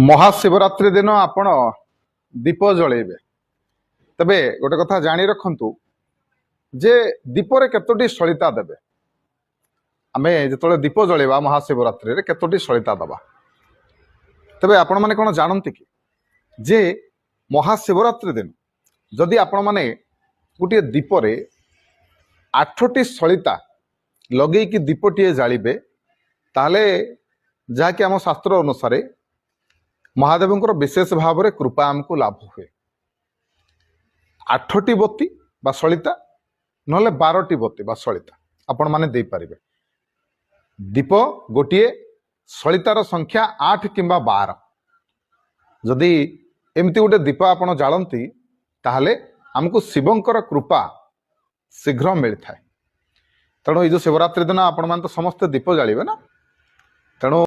ମହାଶିବରାତ୍ରି ଦିନ ଆପଣ ଦୀପ ଜଳେଇବେ। ତେବେ ଗୋଟେ କଥା ଜାଣି ରଖନ୍ତୁ ଯେ ଦୀପରେ କେତୋଟି ସଳିତା ଦେବେ। ଆମେ ଯେତେବେଳେ ଦୀପ ଜଳେଇବା ମହାଶିବରାତ୍ରିରେ, କେତୋଟି ସଳିତା ଦେବା? ତେବେ ଆପଣମାନେ କ'ଣ ଜାଣନ୍ତି କି ଯେ ମହାଶିବରାତ୍ରି ଦିନ ଯଦି ଆପଣମାନେ ଗୋଟିଏ ଦୀପରେ 8ଟି ସଳିତା ଲଗେଇକି ଦୀପଟିଏ ଜାଳିବେ, ତାହେଲେ ଯାହାକି ଆମ ଶାସ୍ତ୍ର ଅନୁସାରେ ମହାଦେବଙ୍କର ବିଶେଷ ଭାବରେ କୃପା ଆମକୁ ଲାଭ ହୁଏ। 8ଟି ବତୀ ବା ସଳିତା, ନହେଲେ 12ଟି ବତୀ ବା ସଳିତା ଆପଣମାନେ ଦେଇପାରିବେ। ଦୀପ ଗୋଟିଏ, ସଳିତାର ସଂଖ୍ୟା 8 କିମ୍ବା 12। ଯଦି ଏମିତି ଗୋଟେ ଦୀପ ଆପଣ ଜାଳନ୍ତି, ତାହେଲେ ଆମକୁ ଶିବଙ୍କର କୃପା ଶୀଘ୍ର ମିଳିଥାଏ। ତେଣୁ ଏଇ ଯେଉଁ ଶିବରାତ୍ରି ଦିନ ଆପଣମାନେ ତ ସମସ୍ତେ ଦୀପ ଜାଳିବେ ନା, ତେଣୁ